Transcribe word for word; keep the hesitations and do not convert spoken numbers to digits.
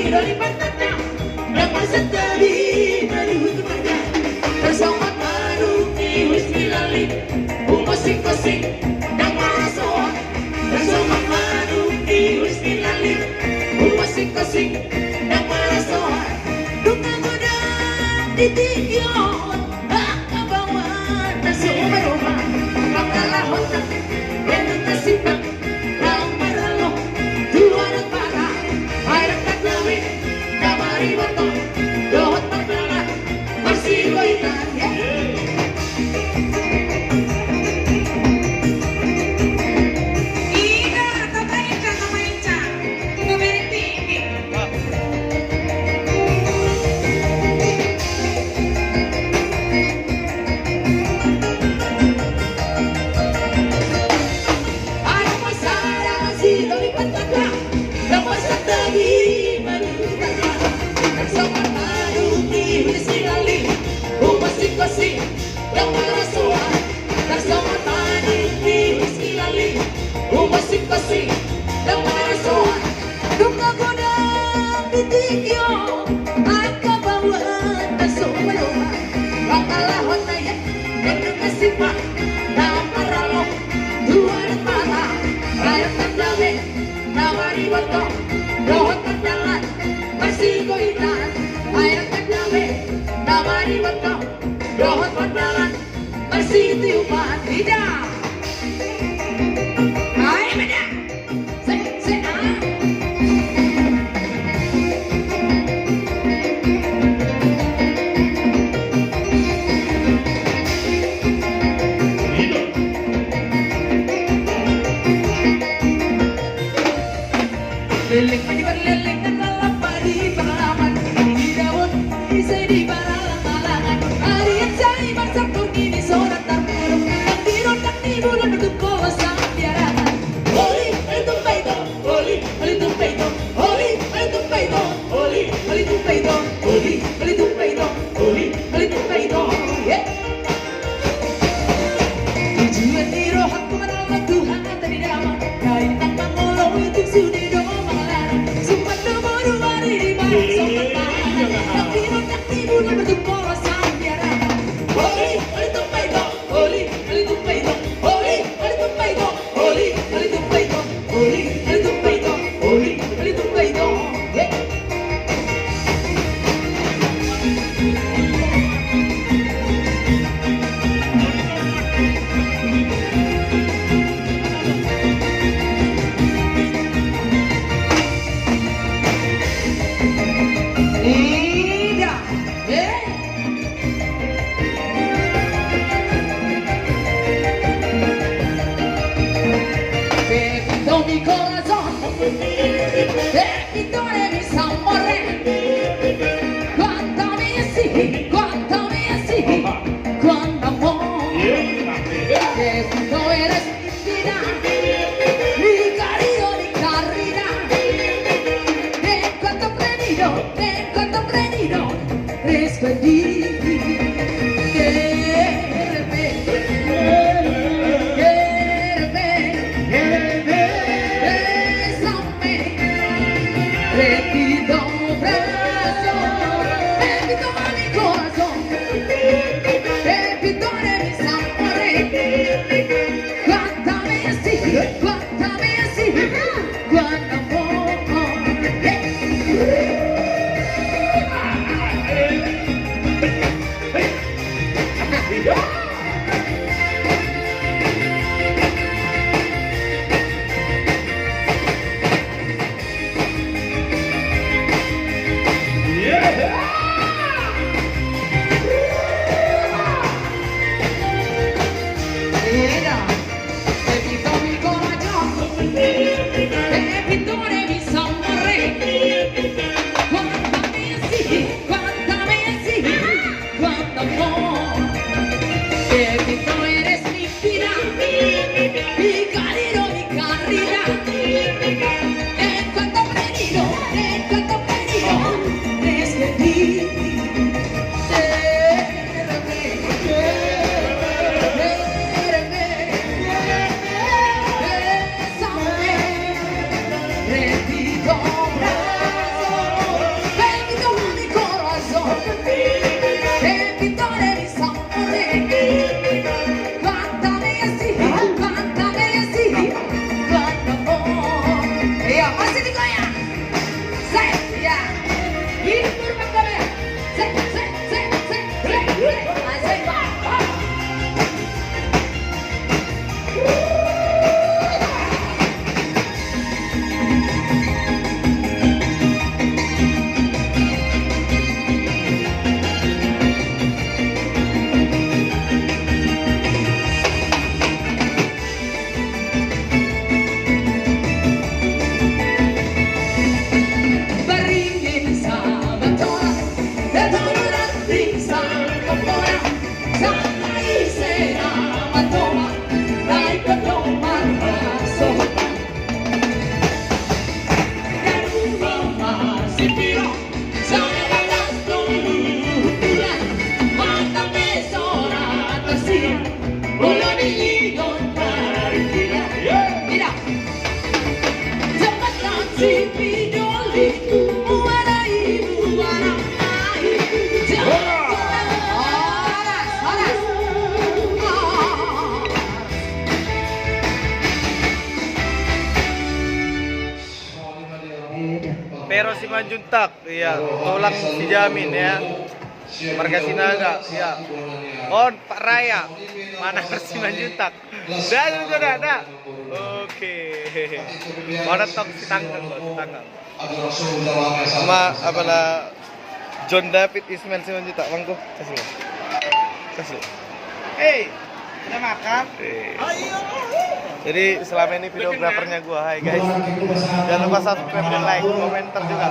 Doli patata, dang masa tadi baru tu marga. Tarsongon manuk ni uis ni lali, umosik-osik, dang marasoan. Tarsongon manuk ni uis ni lali, umosik-osik, dang marasoan. Dung na godang di tingki on, angka baoa na so maroma, angka lahot na, endut na simpang, Laho maralo tu adat Batak, adat Betawi, na mariboto dohot mardalan, marsigoitan. Ida, tapainca, tapainca. Tinggal beri tinggi. Dung na godang di tingki on, angka baoa na so maroma, angka lahot na, endut na simpang, na maralo tu adat Batak, adat Betawi, na mariboto dohot mardalan, marsigoitan, adat Betawi, na mariboto dohot mardalan, marsitiupan. Ida. Ai, beda. Se, se, ah. Leleng ma di parleleng, na lalap ma di parlapan, di dapot, ise di paralap-alapan. Arian sai marsangkor ni sonat tarpulung, nang di rondang ni bulan bertumpul sambiarangan. Oli, oli tumpa ito, oli, oli tumpa ito, oli, oli tumpa ito, oli, oli tumpa ito, oli, oli tumpa ito, oli, oli tumpa ito. Ye. Tujuan ni rohangku manolak Tuhan tadi damang, kain nang mangoloi tung sude do mangalarang. Sumpat do boru ari di barang sopat barang. Tapi rodak ni bulan bertumpul sambiarangan. Oli, oli tumpa ito, oli, oli tumpa ito, oli, oli tumpa ito, oli, oli tumpa ito, oli, oli tumpa ito, oli, oli tumpa ito. Ye. Ida. Eh. Bebito mi corazón. Bebito de mis amores. Cuánto me exigí, cuánto me exigí, cuánto amor. Bebito eres mi vida, mi cariño, mi caridad. En cuanto aprendido, en cuanto aprendido, respondí. Quiereme, quiereme, quiereme, bésame. Bebito, corazón, bebito a mi corazón. Bebito de mis amores. Cuánto me exigí, cuánto me exigí, cuánto amor. Pero Simanjuntak, iya, tulang si Jamin, ya. Marga Sinaga, iya. On, Pak Raya. Mana Simanjuntak? Dah, dah, dah, dah. Oke. Mana tong si tanggang, si tanggang. Ma, apa lah, John David Ismail Simanjuntak, mangko. Kasih. Kasih. Hei, udah makan? Hei. Jadi selama ini videografernya gua, hai guys. Jangan lupa subscribe dan like, komentar juga.